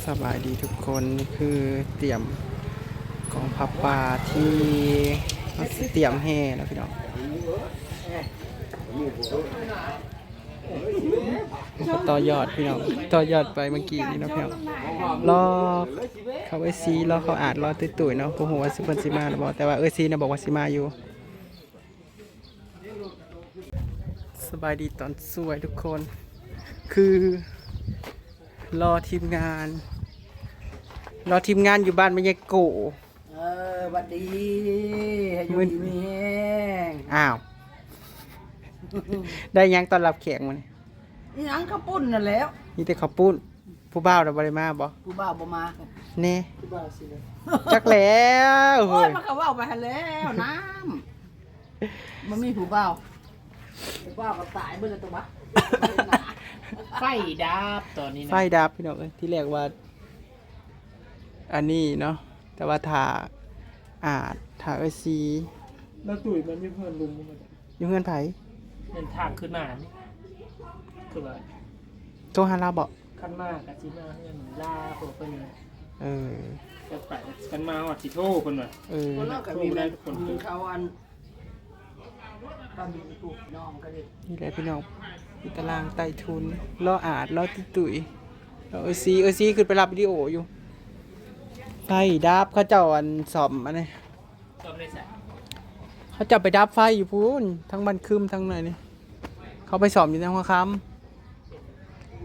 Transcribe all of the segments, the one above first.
ສະບາຍດີທຸກຄົນ ນີ້ຄືຕຽມກອງຜ້າປ່າທີ່ເຮົາຊິຕຽມແຫ່ເນາະພີ່ນ້ອງ. ກໍຕໍ່ຍອດພີ່ນ້ອງ ຕໍ່ຍອດໄປເມື່ອກີ້ນີ້ເນາະພີ່ນ້ອງ. ລໍເຂົາເອື້ອຍຊີ ລໍເຂົາອາດ ລໍຕຸ້ຍໆເນາະ. ບໍ່ຮູ້ວ່າຊິ ເພິ່ນຊິມາຫຼືບໍ່ ແຕ່ວ່າເອື້ອຍຊີນະບອກວ່າຊິມາຢູ່. ສະບາຍດີຕອນສວຍທຸກຄົນ ຄືລໍທີມງານ ລໍທີມງານຢູ່ບ້ານແມ່ໃຫຍ່ໂກ. ເອີ ຫວັດດີ ໃຫ້ຢູ່ດີມີແຮງ. ອ້າວ ໄດ້ຫຍັງຕ້ອນຮັບແຂກມື້ນີ້? ອີຫຍັງ ເຂົ້າປຸ້ນນັ້ນແຫຼ້ວ. ມີແຕ່ເຂົ້າປຸ້ນ. ຜູ້ບ່າວນະບໍ່ໄດ້ມາບໍ່? ຜູ້ບ່າວບໍ່ມາ. ແນ່ ຜູ້ບ່າວຊິ ຈັກແລ້ວ. ໂອ້ຍ ເຮີ້ຍ ມັນກໍເວົ້າໄປຫັ້ນແລ້ວ ນ້ຳ ບໍ່ມີຜູ້ບ່າວ ຜູ້ບ່າວກໍຕາຍເບິດແລ້ວຕົວະ. ໄຟດັບຕອນນີ້ນະ ໄຟດັບພີ່ນ້ອງເອີຍ. ທີແລກວ່າ ອັນນີ້ເນາະ ແຕ່ວ່າຖ້າ ອາດ ຖ້າເອື້ອຍຊີ ແລ້ວຕຸ້ຍມັນຢູ່ເຮືອນລຸງບໍ່? ຢູ່ເຮືອນໃຜ? ເດີນທາງຂຶ້ນມານີ້ ຄືວ່າ ໂທຫາລາວບໍ່? ຄັນມາກໍຊິມາເຮືອນລາພວກເພິ່ນ. ເອີ ຈັກໄປ ຄັນມາຮອດຊິໂທເພິ່ນວ່າ. ເອີ ໂທໄດ້ທຸກຄົນ. ເຂົາອັນ ນີ້ແຫຼະພີ່ນ້ອງ ມີຕາລ່າງໃຕ້ທຸນ ລໍອາດ ລໍຕຸ້ຍໆ ລໍເອື້ອຍຊີ ເອື້ອຍຊີຂຶ້ນໄປຮັບວິດີໂອຢູ່. ໄຟດັບ ເຂົາເຈົ້າອັນສ້ອມອັນນີ້ ເຂົາເຈົ້າໄປດັບໄຟຢູ່ພຸ້ນ ທາງບ້ານຄຶມທາງໃນນີ້ ເຂົາໄປສ້ອມຢູ່ໃນຫົວຄຳ.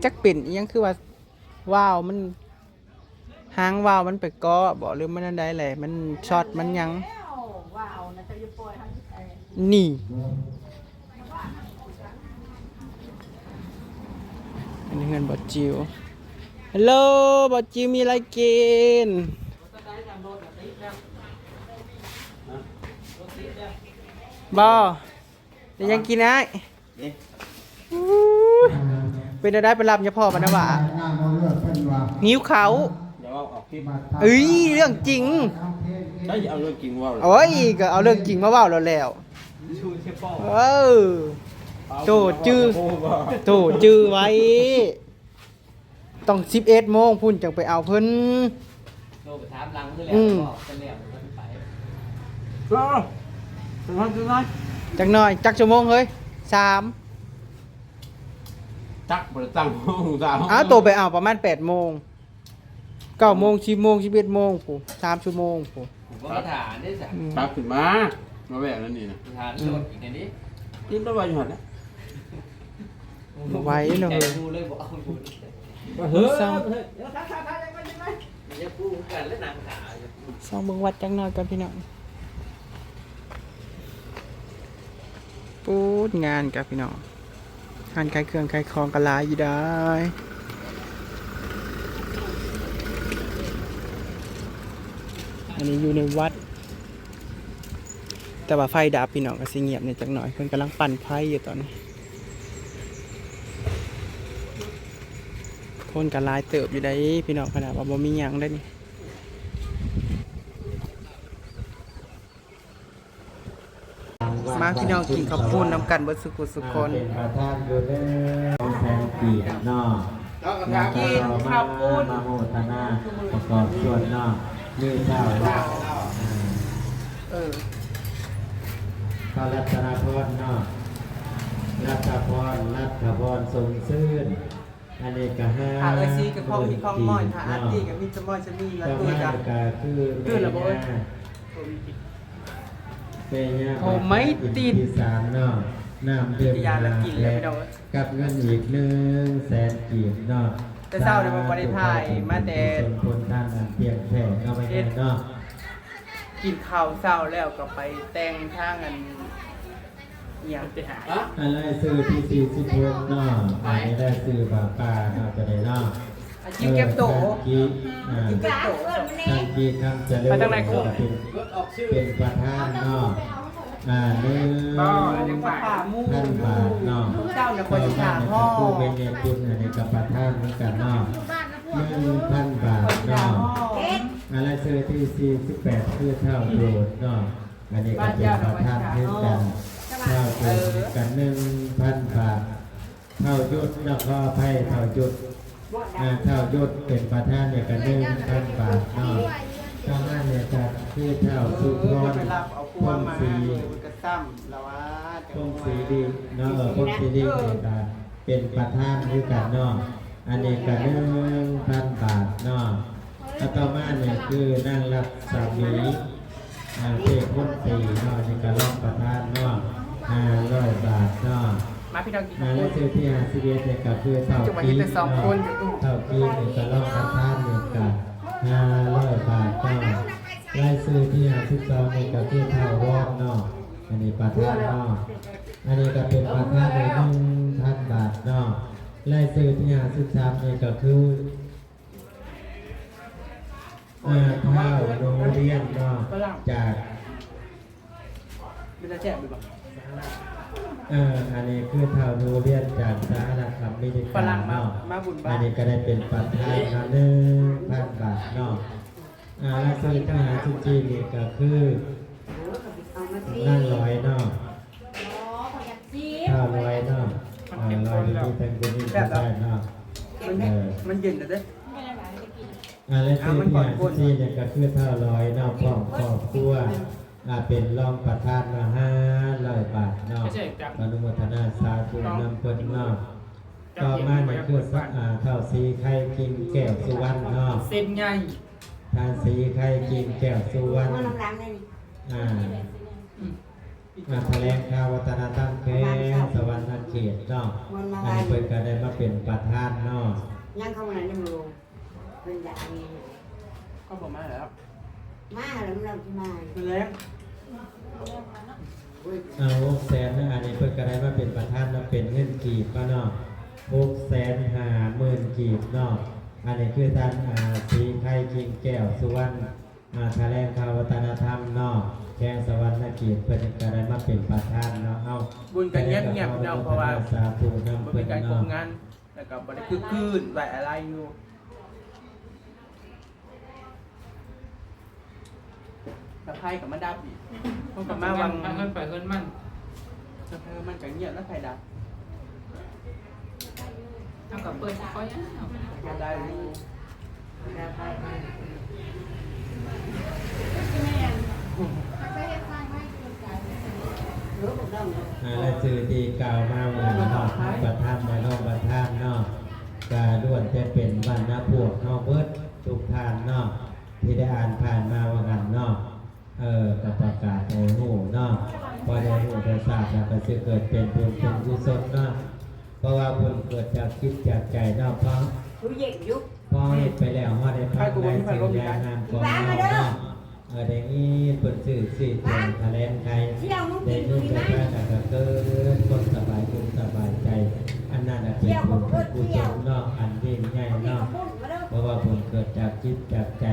ຈັກເປັນອີ່ຫຍັງ ຄືວ່າວາວມັນ ຫາງວາວມັນໄປເກາະບໍ່ ຫຼືມັນອັນໃດແຫຼະ ມັນຊັອດມັນຫຍັງ. ນີ້ ອັນນີ້ເຮືອນບ່າວຈິວ. ຮັລໂຫຼ ບ່າວຈິວ ມີອະໄລກິນບໍ່? ໄດ້ຫຍັງກິນອ້າຍ? ເປັນແນວໃດ ໄປຮັບຍາພໍ່ມານະຫວາ? ຫິວເຂົ້າ. ເອີຍ ເລື່ອງຈິງ. ເອົາເລື່ອງຈິງເວົ້າ. ໂອ້ຍ ກໍເອົາເລື່ອງຈິງມາເວົ້າໂລດແລ້ວ. ເອີ ໂຕຈື່ ໂຕຈື່ໄວ້. ຕ້ອງສິບເອັດໂມງພຸ້ນຈັ່ງໄປເອົາເພິ່ນ. ໂທໄປຖາມຫຼັງມື້ແລ້ວ ອືມ ບອກກັນແລ້ວເພິ່ນໄປ. ເອີ ຈັກໜ່ອຍ ຈັກຊົ່ວໂມງເຮີ້ຍ? ສາມ. ຈັກ ບໍ່ໄດ້ຕັ້ງໂມງ. ອ້າວ ໂຕໄປເອົາປະມານແປດໂມງ ເກົ້າໂມງ ສິບໂມງ ສິບເອັດໂມງພຸ້ນ ສາມຊົ່ວໂມງພຸ້ນ. ບໍ່ມາຖ້າເດ້ຊະ. ອືມ ຕັກຂຶ້ນມາ ມາແວ່ນັ້ນນີ້ນະ ຖານລົດອີກແນ່ນີ້ ຕິດໄວ້ຢູ່ຫັ້ນແຫຼະ. ບໍ່ໄຫວເນາະ ໃຈຮູ້ເລີຍບໍ່ເອົາຢູ່. ເຮີ້ຍ ຢ່າຄູ່ກັນແລ້ວນັ່ງຖ້າຢູ່. ສ່ອງເບິ່ງວັດຈັກໜ້ອຍກ່ອນພີ່ນ້ອງ. ປູດ ງານກະພີ່ນ້ອງ ຮ້ານຂາຍເຄື່ອງຂາຍຂອງກໍຫຼາຍຢູ່ໄດ໋. ອັນນີ້ຢູ່ໃນວັດ ແຕ່ວ່າໄຟດັບພີ່ນ້ອງ ກໍຊິງຽບແດ່ຈັກໜ້ອຍ. ເພິ່ນກຳລັງປັ່ນໄຟຢູ່ຕອນນີ້. ຄົນກໍຫຼາຍເຕີບຢູ່ໄດ໋ພີ່ນ້ອງ ຂະໜາດວ່າບໍ່ມີຫຍັງໄດ໋ນີ້. ມາພີ່ນ້ອງ ກິນເຂົ້າປຸ້ນນຳກັນເບິດສຸຜູ້ສຸຄົນ. ເປັນປະທານຢູ່ເດີ ສອງແສນກີບເນາະ. ແລ້ວກໍຕໍ່ມາ ມາໂມທະນາປະກອບສ່ວນເນາະ ມີເຈົ້າ ເອີ ພະລັດຕະນະພອນເນາະ ລັດຕະພອນ ລັດຕະພອນ ສົມຊື່ນ. ອັນນີ້ກໍຫ້າ ຖ້າເອື້ອຍຊີກໍຂອງພີ່ຂອງນ້ອຍ ຖ້າອາຕີກໍມີສະມອຍສະມີ ລະຕຸ້ຍກໍ ຕື່ນລະບໍ່ເອີຍ? ແມ່ຍ່າ ໂອ້ ໄມ້ຕິດ ທີສາມເນາະ ນ້ຳດື່ມຫ້າແພັກ ກັບເງິນອີກໜຶ່ງແສນກີບເນາະ. ແຕ່ເຊົ້ານີ້ບໍ່ໄດ້ຖ່າຍມາແຕ່ ສົມຜົນທານອັນພຽງແທ້ເນາະ ແມ່ຍ່າເນາະ. ກິນເຂົ້າເຊົ້າແລ້ວກໍໄປແຕ່ງທາງອັນ ອີ່ຫຍັງໄປຫາ ອັນລາຍຊື່ທີສີ່ສິບຫົກເນາະ ອັນນີ້ລາຍຊື່ໝາກປ່າເນາະ ຕົວນີ້ເນາະ. ອາ ກິນເກັບໂຕ ເອີ ທ່ານກີ ອ່າ ກິນເກັບໂຕ ທ່ານກີຄຳຈະເລີນ ໄປທາງໃດ ເປັນ ເປັນປະທານເນາະ. ອ່າ ໜຶ່ງພັນບາດເນາະ ເຈົ້ານະ ຂ້ອຍຊິຖ້າຮອດ ແມ່ຍາຍປຸນ ອັນນີ້ກໍປະທານເໝືອນກັນເນາະ ໜຶ່ງພັນບາດເນາະ. ອ່າ ລາຍຊື່ທີສີ່ສິບແປດ ຄືທ້າວໂດດເນາະ. ອັນນີ້ກໍເປັນປະທານຄືກັນ ທ້າວໂດດ ເອີ ກັນ ໜຶ່ງພັນບາດ. ທ້າວຢຸດເນາະ ຂໍອະໄພ ທ້າວຢຸດ ອ່າ ທ້າວຍົດເປັນປະທານນີ້ກະໜຶ່ງພັນບາດເນາະ. ປະມານນີ້ກະຄືທ້າວສຸພອນ ພົງສີ ພົງສີລິເນາະ ເອີ ພົງສີລິນີ້ກະເປັນປະທານຄືກັນເນາະ ອັນນີ້ກະໜຶ່ງພັນບາດເນາະ. ແລ້ວຕໍ່ມານີ້ຄືນາງລັດສະໝີ ອ່າ ເທບມົນຕີເນາະ ອັນນີ້ກະຮອງປະທານເນາະ ຫ້າຮ້ອຍບາດເນາະ. ມາພີ່ນ້ອງກິນ ອ່າ ແລະ ເຂົ້າປຸ້ນ ຊື່ທີຫ້າສິບເອັດນີ້ກະຄືທ້າວ ຈຸມມາກິນແຕ່ສອງຄົນ ທ້າວກີນີ້ກະຮອງປະທານນີ້ກະຫ້າຮ້ອຍບາດເນາະ. ລາຍຊື່ທີຫ້າສິບສອງນີ້ກະຄືທ້າວວອນເນາະ ອັນນີ້ປະທານເນາະ ອັນນີ້ກະເປັນປະທານອີກໜຶ່ງພັນບາດເນາະ. ລາຍຊື່ທີຫ້າສິບສາມນີ້ກະຄື ອ່າ ທ້າວໜູລຽນເນາະ ຈາກ ເປັນຕາແຊບຢູ່ບໍ່? ເອີ ອັນນີ້ຄືທ້າວໜູລຽນຈາກສະຫະລັດອາເມລິກາເນາະ ອັນນີ້ກະໄດ້ເປັນປະທານເນາະ ໜຶ່ງພັນບາດເນາະ. ອ່າ ລາຍຊື່ທີຫ້າສິບສີ່ນີ້ກະຄືນາງຫຼອຍເນາະ ທ້າວຫຼອຍເນາະ ອ່າ ຫຼອຍທີ່ມີທັງຜູ້ຍິງຜູ້ຊາຍເນາະ ມັນ ເອີ ມັນເຢັນແລ້ວເດ້. ອ່າ ລາຍຊື່ທີຫ້າສິບສີ່ນີ້ກະຄືທ້າວຫຼອຍເນາະ ພ້ອມຄອບຄົວ ອ່າ ເປັນຮອງປະທານເນາະ ຫ້າຮ້ອຍບາດເນາະ ອະນຸໂມທະນາສາທຸນຳເພິ່ນເນາະ. ຕໍ່ມານີ້ຄື ອ່າ ທ້າວສີໄຄ ກິ່ງແກ້ວສຸວັນເນາະ ເສັ້ນໃຫຍ່ ທ່ານສີໄຄ ກິ່ງແກ້ວສຸວັນ ອ່າ ອ່າ ຖະແຫຼງຂ່າວວັດທະນະທຳແຂວງສະຫວັນນະເຂດເນາະ ອັນນີ້ເພິ່ນກະໄດ້ມາເປັນປະທານເນາະ. ຍັງເຂົ້າມານັ້ນຢູ່ ເພິ່ນຢາກອັນນີ້ ເຂົາບໍ່ມາແລ້ວ ມາແລ້ວ ມັນເອົາຊິມາ ເພິ່ນແລ້ງ ເອົາ ຫົກແສນ ອັນນີ້ເພິ່ນກະໄດ້ມາເປັນປະທານເນາະ ເປັນເງິນກີບເນາະ ຫົກແສນຫ້າໝື່ນກີບເນາະ. ອັນນີ້ຄືທ່ານ ອ່າ ສີໄຄ ກິ່ງແກ້ວສຸວັນ ອ່າ ຖະແຫຼງຂ່າວວັດທະນະທຳເນາະ ແຂວງສະຫວັນນະເຂດ ເພິ່ນກະໄດ້ມາເປັນປະທານເນາະ. ເອົາ ບຸນກະງຽບໆ ເນາະ ເພາະວ່າສາທຸນຳເພິ່ນເນາະ ແລ້ວກະບໍ່ໄດ້ຄຶກຄື້ນ ໄວ້ອາໄລຢູ່. ແລ້ວໄຟກະມາດັບອີກ ເພິ່ນກະມາຫວ່າງ ເພິ່ນໄປເຮືອນມັນ ເອີ ມັນກະງຽບແລ້ວໄຟດັບ ເຮົາກະເປີດຄ່ອຍ ກະໄດ້ຢູ່. ອ່າ ລາຍຊື່ທີ່ກ່າວມາວ່າເນາະ ປະທານ ແລະ ຮອງປະທານເນາະ ກະລ້ວນແຕ່ເປັນບັນດາພວກເຮົາເບິດທຸກທ່ານເນາະ ທີ່ໄດ້ອ່ານຜ່ານມາວ່າຫັ້ນເນາະ. ເອີ ກະປະກາດໃຫ້ຮູ້ເນາະ ພໍໄດ້ຮູ້ໄດ້ຊາບແລ້ວກະຊິເກີດເປັນບຸນເປັນກຸສົນເນາະ ເພາະວ່າບຸນເກີດຈາກຈິດຈາກໃຈເນາະ ເພາະ ພໍເຮັດໄປແລ້ວເຮົາໄດ້ຟັງລາຍຊື່ລາຍນາມຂອງເຮົາເນາະ ເອີ ໄດ້ຍິນເພິ່ນຊື່ຊີ້ແຈງຖະແຫຼງໄຂ ໄດ້ຍິນແຕ່ນັ້ນລະກະເກີດຄວາມສະບາຍອົກສະບາຍໃຈ ອັນນັ້ນລະເປັນບຸນເປັນກຸສົນເນາະ ອັນຍິ່ງໃຫຍ່ເນາະ ເພາະວ່າບຸນເກີດຈາກຈິດຈາກໃຈ.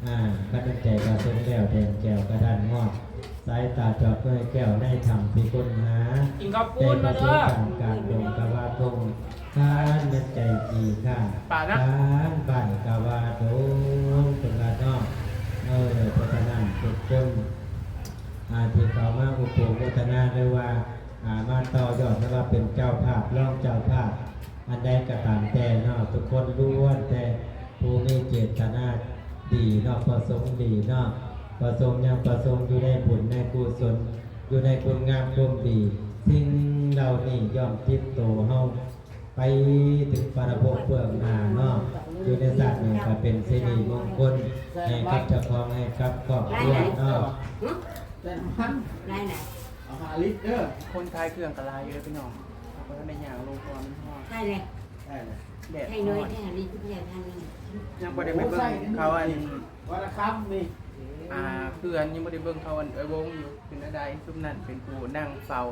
ອ່າ ຄັນໃຈປະສົງແລ້ວແດງແກ້ວກະດ້ານງອດ ສາຍຕາຈອດດ້ວຍແກ້ວໃນຖ້ຳທີ່ຄົ້ນຫາ ແຕ່ປະສົງການການດົງກະວ່າຕົງ ຄັນໃຈດີການ ປານະ ການບ້ານກະວ່າດົງ ເພິ່ນວ່າເນາະ. ເອີ ເພາະສະນັ້ນທຸກຄົນ ອ່າ ທີ່ເຂົ້າມາອຸປະໂມທະນາ ຫຼືວ່າ ອ່າ ມາຕໍ່ຍອດ ຫຼືວ່າເປັນເຈົ້າພາບ ຮອງເຈົ້າພາບ ອັນໃດກະຕາມແຕ່ເນາະ ທຸກຄົນລ້ວນແຕ່ຜູ້ມີເຈດຕະນາດີເນາະ ປະສົງດີເນາະ ປະສົງຫຍັງ ປະສົງຢູ່ໃນບຸນໃນກຸສົນ ຢູ່ໃນຄຸນງາມຄວາມດີ ສິ່ງເຫຼົ່ານີ້ຍ່ອມຕິດໂຕເຮົາໄປເຖິງປະລະພົບເບື້ອງໜ້າເນາະ ຢູ່ໃນຊາດນີ້ກະເປັນສິລິມົງຄົນໃຫ້ກັບເຈົ້າຂອງ ໃຫ້ກັບຄອບຄົວເນາະ. ໄດ້ນະ ເອົາຫ້າລິດເດີ ຄົນຂາຍເຄື່ອງກະຫຼາຍຢູ່ເດີພີ່ນ້ອງ ເຮົາບໍ່ທັນໄດ້ຍ່າງລົງ ເພາະວ່າມັນຮ້ອນ ໃສ່ເລີຍ ໃສ່ເລີຍ ແດດຮ້ອນ ໃສ່ໜ້ອຍແທ້ ອັນນີ້ຄືໃຫຍ່ທາງນີ້ ຍັງບໍ່ໄດ້ໄປເບິ່ງເຂົາ ອັນ ວັນລະຄຳນີ້ ອ່າ ເພື່ອນຍັງບໍ່ໄດ້ເບິ່ງເຂົາ ອັນ ເອື້ອຍວົງຢູ່ ເປັນແນວໃດ ຊຸມນັ້ນເປັນຜູ້ນັ່ງເຝົ້າ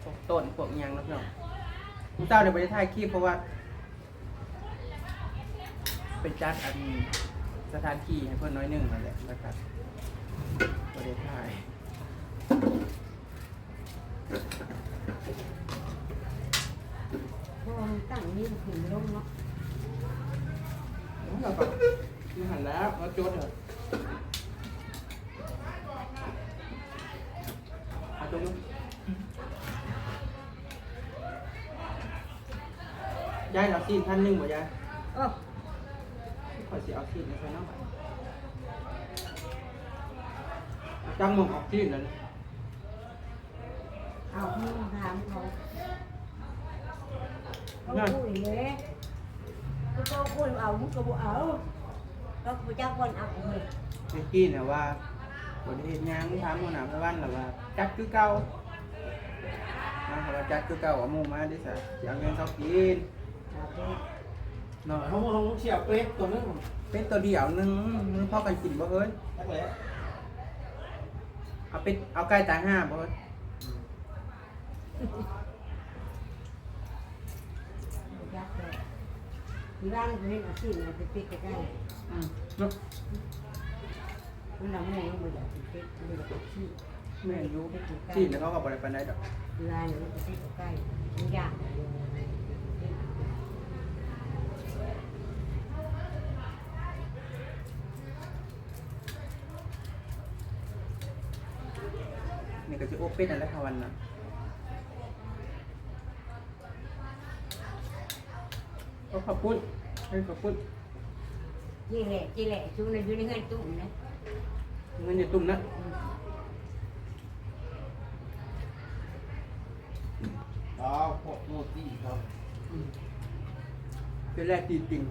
ພວກຕົ້ນພວກຫຍັງເນາະພີ່ນ້ອງ. ມື້ເຊົ້ານີ້ບໍ່ໄດ້ຖ່າຍຄລິບ ເພາະວ່າ ໄປຈັດອັນສະຖານທີ່ໃຫ້ເພິ່ນໜ້ອຍໜຶ່ງຫັ້ນແຫຼະ ແລ້ວກະບໍ່ໄດ້ຖ່າຍ ບໍ່ວ່າມັນຕັ້ງນີ້ຂຶ້ນລົງເນາະ ແລ້ວກະຢູ່ຫັ້ນແຫຼະ ມາຈົດເຖາະ ເອົາຕົງ ເ ຍາຍ ເອົາຊີ້ນພັນໜຶ່ງບໍ່ຍາຍ? ເອີ ຂ້ອຍຊິເອົາຊີ້ນໃຫ້ເພິ່ນເນາະ. ຈັກໂມງອອກຊີ້ນນັ້ນ? ເອົາ ມຶງຖາມເຂົາ. ເຂົາຄຸຍເດ້ ເຂົາຄຸຍເອົາ ມຶງກໍບໍ່ເອົາ. ກໍບໍ່ຈັກບ່ອນເອົາເລີຍ. ແມ່ນຈີນນະວ່າບໍ່ໄດ້ເຮັດຫຍັງ ຖາມຫົວໜ້າໄພວັນລະວ່າຈັດຄືເກົ່າ. ນາງກໍວ່າຈັດຄືເກົ່າ ເອົາໝູມາເດ້ຊະ ຊິເອົາຫຍັງເຂົາກິນ. ເອົາເປັດ ເນາະ ເຮົາ ເຮົາຊິເອົາເປັດຕົວໜຶ່ງ ເປັດຕົວດຽວໜຶ່ງ ມັນພໍກັນກິນບໍ່ເຮີ້ຍ? ຈັກແຫຼະ ເອົາເປັດ ເອົາໄກ່ຕາຍຫ່າບໍ່ເຮີ້ຍ? ບໍ່ຈັກແຫຼະ ທີ່ວ່າມັນເຮັດອາຊີບ ເອົາເປັດກັບໄກ່. ອືມ ເນາະ ມັນລະແມ່ນບໍ່ຢາກກິນເປັດ ມັນຢາກກິນຊີ້ນ. ແມ່ນຢູ່ ເປັດກັບໄກ່ ຊີ້ນເຂົາກໍບໍ່ໄດ້ປານໃດດອກ. ເວລານີ້ມັນເປັດກັບໄກ່ ມັນຢາກ. ນີ້ກໍຊິໂອບເປັດນັ້ນແຫຼະ ເຮົາອັນນະ. ເອົາເຂົ້າປຸ້ນ ເຮັດເຂົ້າປຸ້ນ. ຈີແຫຼະ ຈີແຫຼະ ຊຸມນັ້ນຢູ່ໃນເຮືອນຕຸ້ມນະ ເຮືອນໃຫຍ່ຕຸ້ມນະ. ອືມ ອ້າວ ພວກໂນຕີເຂົາ ອືມ ເປັນແລກຕີຕິງ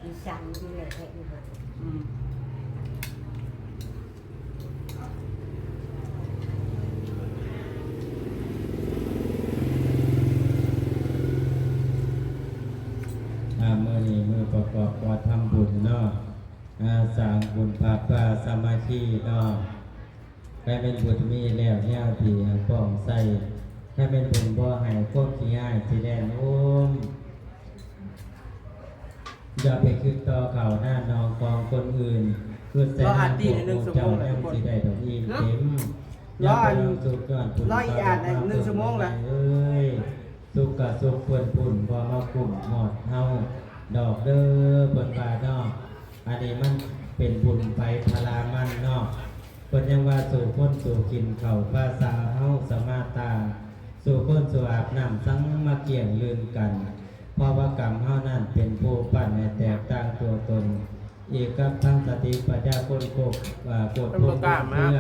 ອີສານຢູ່ແຫຼະ ແທ້ອີ່ຫຍັງ. ອືມ. ອ່າ ມື້ນີ້ມື້ປະກອບກໍທຳບຸນເນາະ ອ່າ ສ້າງບຸນຜາປ່າສາມັກຄີເນາະ. ໃຫ້ແມ່ນບຸນມີແລ້ວແນວທີ່ປອງໃສ ໃຫ້ແມ່ນບຸນບໍ່ໃຫ້ຄວາມຂີ້ຮ້າຍຊິແລ່ນໂອມ. ຢ່າໄປຄິດຕໍ່ເຂົ້າໜ້າໜອງຂອງຄົນອື່ນ ຄິດໃສ່ໜ້າພວກໝູ່ເຈົ້າຍັງຊິໄດ້ດອກອີ່ມເຕັມ. ຢ່າໄປລອງສຸກຍ້ອນບຸນບາບມາເບິ່ງເອີຍ ສຸກກະສຸກເພິ່ນພຸ້ນ ບໍ່ມາກຸ້ມຮອດເຮົາດອກເດີ ເພິ່ນວ່າເນາະ. ອັນນີ້ມັນເປັນບຸນໄຟພະລາມັນເນາະ. ເພິ່ນຍັງວ່າ ສູ່ຄົນສູ່ກິນເຂົ້າ ພາສາເຮົາສະມາຕ່າງ ສູ່ຄົນສູ່ອາບນ້ຳ ສັງມາກ້ຽງລື່ນກັນ ເພາະວ່າກຳເຮົານັ້ນເປັນຜູ້ປັ້ນໃຫ້ແຕກຕ່າງຕົວຕົນ ອີກກັບທັງສະຕິປັນຍາຄົ້ນຄວ້າ ກວດພົບເພື່ອ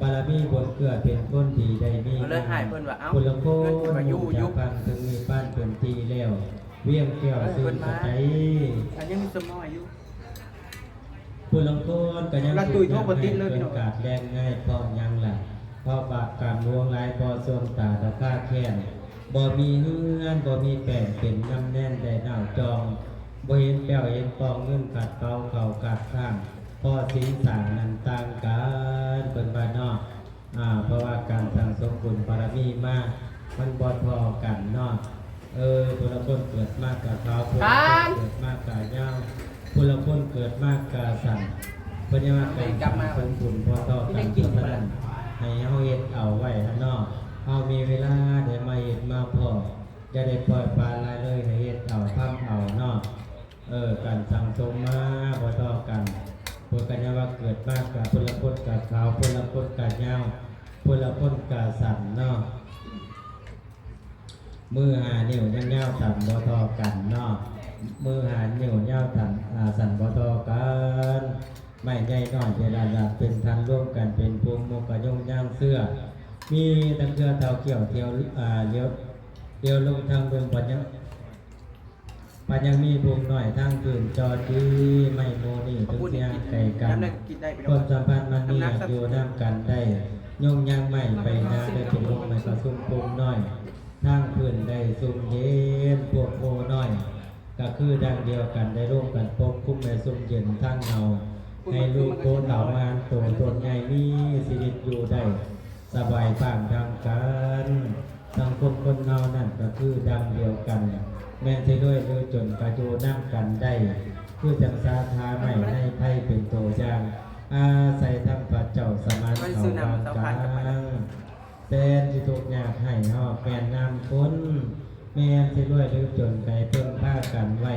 ບາລະມີບຸນເກື້ອເປັນຄົນດີໄດ້ມີງາມ ຜູ້ລາງຄົນຮູ້ຈັກຟັງເຖິງນິບພານເປັນທີ່ແລ້ວ ວຽງແກ້ວຊື່ນກະໄດ ອັນຍັງມີສະໝໍຢູ່. ຜູ້ລາງຄົນກໍຍັງຖືກຍາກໃຫ້ເກີດກາດແລ່ນງ່າຍ ເພາະຫຍັງລະ? ເພາະບາບກຳຫຼວງຫຼາຍ ບໍ່ສົມຕາດາຄາແຄ້ນ ບໍ່ມີເຮືອນ ບໍ່ມີແປ້ງເປັນນ້ຳແນນໄດ້ນາວຈອງ ບໍ່ເຫັນແປ້ວເຫັນປອງ ເງິນຂາດເປົາເຂົ້າຂາດຂ້າງ ເພາະສິນສ້າງນັ້ນຕ່າງກັນ ເພິ່ນວ່າເນາະ. ອ່າ ເພາະວ່າການສັ່ງສົມບຸນບາລະມີມາ ມັນບໍ່ທໍ່ກັນເນາະ. ເອີ ຜູ້ລາງຄົນເກີດມາກະຂາວ ຜູ້ລາງຄົນເກີດມາກະຍາວ ຜູ້ລາງຄົນເກີດມາກະສັ້ນ ເພິ່ນວ່າການສັ່ງສົມບຸນບໍ່ທໍ່ກັນ. ເພາະສະນັ້ນ ໃຫ້ເຮົາເຮັດເອົາໄວ້ຫັ້ນເນາະ ເຮົາມີເວລາໄດ້ມາເຮັດມາພໍ້ ຢ່າໄດ້ປ່ອຍປະລະເລີຍ ໃຫ້ເຮັດເອົາທຳເອົາເນາະ. ເອີ ການສັ່ງສົມມາບໍ່ທໍ່ກັນ ເພິ່ນກະຍັງວ່າເກີດມາກະ ຜູ້ລາງຄົນກະຂາວ ຜູ້ລາງຄົນກະຍາວ ຜູ້ລາງຄົນກະສັ້ນເນາະ. ມືຫ້ານິ້ວຍັງຍາວສັ້ນບໍ່ທໍ່ກັນເນາະ ມືຫ້ານິ້ວຍາວສັ້ນ ອ່າ ສັ້ນບໍ່ທໍ່ກັນ ໄມ້ໃຫຍ່ນ້ອຍເວລາລາກເປັນທັນ ລວມກັນເປັນກຸ່ມ ໝູກກະຍົງຍາງເຊືອກ ມີທັງເຄືອເທົ້າກ້ຽວ ອາ ຫຼຽວ ຫຼຽວລົງທາງລຸ່ມ ບັດຍັງ ມັນຍັງມີວົງນ້ອຍທາງພື້ນຈໍຈີ ໄມ້ໝູ່ນີ້ເຖິງຊິຫ່າງໄກກັນ ຄວາມສຳພັນມັນມີຢູ່ນຳກັນໄດ້ ຍົງຍາງໄມ້ໄປນາໄດ້ເປັນວົງໄມ້ປະຊຸມກຸ່ມນ້ອຍ ທາງພື້ນໄດ້ຊຸ່ມເຢັນ ພວກໝູ່ນ້ອຍກະຄືດັ່ງດຽວກັນ ໄດ້ລວມກັນປົກຄຸມແລະຊຸ່ມເຢັນທາງເງົາ ໃຫ້ລູກໂຕເຕົ້າມານໂຕຕົນໃຫຍ່ມີຊີວິດຢູ່ໄດ້ ສະບາຍປາງທາງການ ສັງຄົມຄົນເຮົານັ້ນກະຄືດັ່ງດຽວກັນ ແມ່ນຊິລວຍຫຼືຈົນກະຢູ່ນຳກັນໄດ້ ຄືຈັ່ງສາທາໄມ້ໃນໄພເປັນໂຕຢ່າງ ອາໄສທຳພະເຈົ້າສະມານເຂົາກາງ ແສນຊິທຸກຍາກໄຮ້ຮອກແມ່ນນ້ຳຝົນ ແມ່ນຊິລວຍຫຼືຈົນກະໃຫ້ເພິ່ງພາກັນໄວ້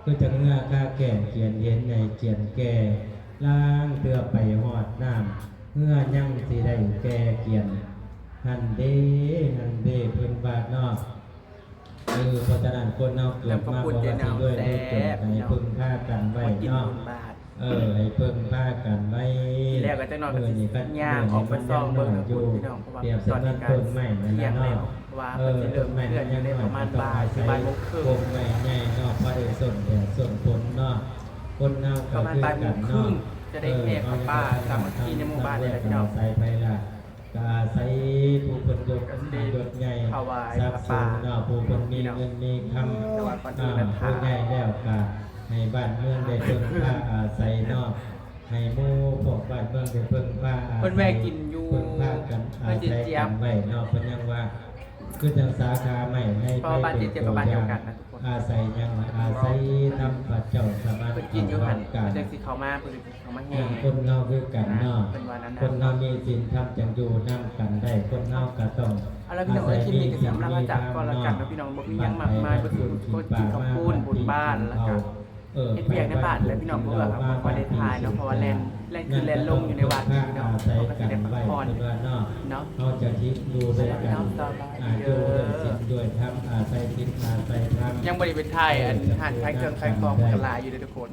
ຄືຈັ່ງເຮືອຄາແກ່ງກຽນເຫັນໃຫຍ່ກຽນແກ່ ລາງເທື່ອໄປຮອດນ້ຳ ເຮືອຍັງຊິໄດ້ແກ່ກຽນ ຫັ້ນເດ້ ຫັ້ນເດ້ ເພິ່ນວ່າເນາະ. ເອີ ເພາະສະນັ້ນຄົນເຮົາເກີດມາບໍ່ວ່າຊິລວຍຫຼືຈົນ ໃຫ້ເພິ່ງພາກັນໄວ້ເນາະ ເອີ ໃຫ້ເພິ່ງພາກັນໄວ້. ທີແລກກໍຈັກໜ້ອຍກໍຊິຍ່າງອອກໄປສ່ອງເບິ່ງເດີພຸ້ນພີ່ນ້ອງ ເພາະວ່າຕອນນີ້ກໍທ່ຽງແລ້ວ ເພາະວ່າເພິ່ນຊິເລີ່ມເຄື່ອນຢູ່ໃນປະມານບ່າຍ ຫຼື ບ່າຍໂມງເຄິ່ງ ຕົ້ນໄມ້ໃຫຍ່ເນາະ ພໍໄດ້ສົນແດດສົນຝົນເນາະ. ຄົນເຮົາກໍຄືກັນເນາະ ຈະໄດ້ແຫ່ຜ້າປ່າສາມັກຄີໃນໝູ່ບ້ານນີ້ແຫຼະພີ່ນ້ອງ ອາໄສໃຜລະ ກໍອາໄສຜູ້ເພິ່ນຍົດ ຍົດໃຫຍ່ສັກສູງເນາະ ຜູ້ເພິ່ນມີເງິນມີຄຳ ຜູ້ໃຫຍ່ແລ້ວກໍໃຫ້ບ້ານເມືອງໄດ້ເພິ່ງພາອາໄສເນາະ ໃຫ້ໝູ່ພວກບ້ານເມືອງໄດ້ເພິ່ງພາອາໄສ ເພິ່ນແວ່ກິນຢູ່ ເພິ່ງພາກັນອາໄສກັນໄວ້ເນາະ ເພິ່ນຍັງວ່າ ຄືຈັ່ງສາຂາໄມ້ໃນໄພເປັນຕົວຢ່າງ ອາໄສຫຍັງລະ ອາໄສທຳພະເຈົ້າສະມານເອົາວັດກາ ເພິ່ນຈຶ່ງຊິເຂົ້າມາ ເພິ່ນຈຶ່ງຊິເຂົ້າມາແຫ່ ຄົນເຮົາຄືກັນເນາະ ເພິ່ນວ່ານັ້ນນະ ຄົນເຮົາມີສິນທຳຈັ່ງຢູ່ນຳກັນໄດ້ ຄົນເຮົາກໍຕ້ອງອາໄສມີສິນມີທຳເນາະ ບັດໃດບັດບຸນກິນປາມາ ເຮັດວຽກໃນບ້ານແຫຼະພີ່ນ້ອງ ເພາະວ່າບໍ່ຄ່ອຍໄດ້ຖ່າຍເນາະ ເພາະວ່າແລ່ນ ແລ່ນຂຶ້ນແລ່ນລົງຢູ່ໃນວັດພີ່ນ້ອງ ເຮົາກໍຊິໄດ້ພັກຜ່ອນເນາະ ເຮົາຈະຄິດຢູ່ດ້ວຍກັນ ຢູ່ດ້ວຍສິນດ້ວຍທຳ ອາໄສສິນອາໄສທຳ ຍັງບໍ່ໄດ້ໄປຖ່າຍອັນຮ້ານຂາຍເຄື່ອງຂາຍຂອງ ມັນກໍຫຼາຍຢູ່ເດ້ທຸກຄົນ.